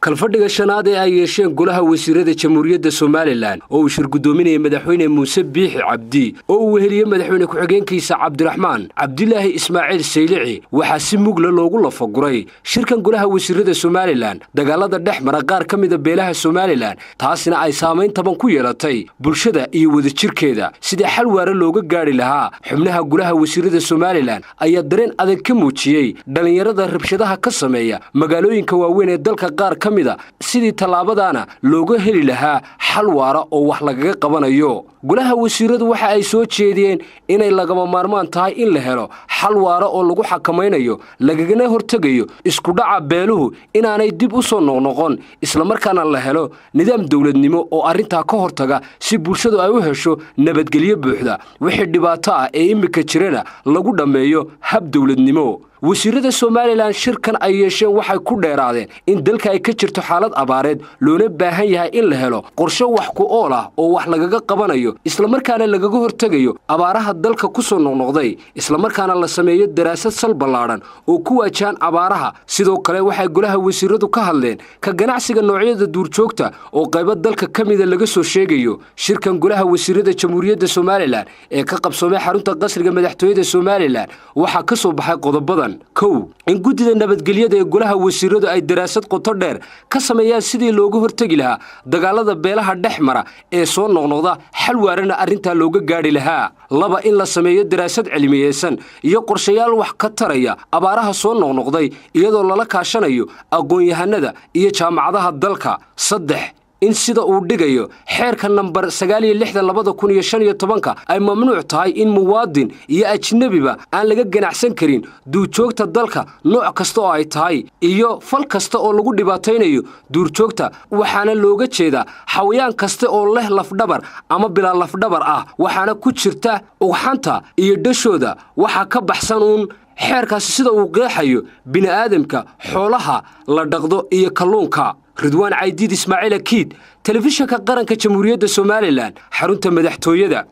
Kalfadhiga shanaad ee ay yeesheen golaha wasiirada Jamhuuriyadda Somalilan oo uu shir guddoominayay madaxweyne Muuse Biixi Cabdi oo uu weheliyey madaxweyne ku-xigeenkiisa Cabdiraxmaan Cabdilaahi Ismaaciil Saylici, waxaa si mugla loogu lafaguray shirkan golaha wasiirada Somalilan dagaalada dhex mara qaar ka mida beelaha Somalilan, taasina ay saamayn taban ku yeelatay bulshada iyo wadajirkeeda. Sidii xal waare looga gaadhi lahaa, xubnaha golaha wasiirada Somalilan ayaa dareen adag ka muujiyey dhallinyarada rabshadaha ka sameeya magaalooyinka waaweyn ee dalka qaar ka mida, sidii tallaabadaana looga heli lahaa xal waara oo wax lagaga qabanayo. Golaha wasiiradu waxa ay soo jeediyeen inay lagama maarmaan tahay in la helo xal waara oo lagu xakamaynayo lagagana hortegayo iskudhaca beeluhu inaanay dib u soo noqnoqon, islamarkaana la helo nidaam dowladnimo oo arrintaa ka hortaga, si bulshadu ay u hesho nabadgelyo buuxda, wixii dhibaato ah ee iminka jirana lagu dhammeeyo hab dowladnimo. Wasiirada Somalilan shirkan ay yeesheen waxay ku dheeraadeen in dalka ay ka jirto xaalad abaareed, loona baahan yahay in la helo qorshe wax ku ool ah oo wax lagaga qabanayo, islamarkaana lagaga hortegayo abaaraha dalka ku soo noqnoqday, islamarkaana la sameeyo daraasad sal ballaadhan oo ku waajahan abaaraha. Sidoo kale waxay golaha wasiiradu ka hadleen ka ganacsiga noocyada duurjoogta oo qaybo dalka ka mida laga soo sheegayo. Shirkan golaha wasiirada Jamhuuriyadda Somalilan ee ka qabsoomay xarunta qasriga madaxtooyada Somalilan waxaa ka soo baxay qodobadan: 1, in guddida nabadgelyada ee golaha wasiiradu ay daraasad qoto dheer ka sameeyaan sidii looga hortegi lahaa dagaalada beelaha dhex mara ee soo noqnoqda, xal waarana arrintaa looga gaadhi lahaa. 2, in la sameeyo daraasad cilmiyeysan iyo qorshayaal wax ka taraya abaaraha soo noqnoqday, iyadoo lala kaashanayo aqoon-yahanada iyo jaamacadaha dalka. 3, in sida uu dhigayo xeerka nambar 69/2015 ay mamnuuc tahay in muwaadin iyo ajnebiba aan laga ganacsan karin duurjoogta dalka nooc kasta oo ay tahay iyo fal kasta oo lagu dhibaataynayo duurjoogta, waxaana looga jeedaa xawayaan kasta oo leh lafdhabar ama bilaa lafdhabar ah, waxaana ku jirta ugxanta iyo dhashooda. Waxaa ka baxsan uun xeerkaasi sida uu qeexayo bini'aadamka, xoolaha la dhaqdo iyo kalluunka. Ridwaan Caydiid Ismaaciil Akiid, Telefishinka Qaranka Jamhuuriyadda Somalilan, xarunta madaxtooyada.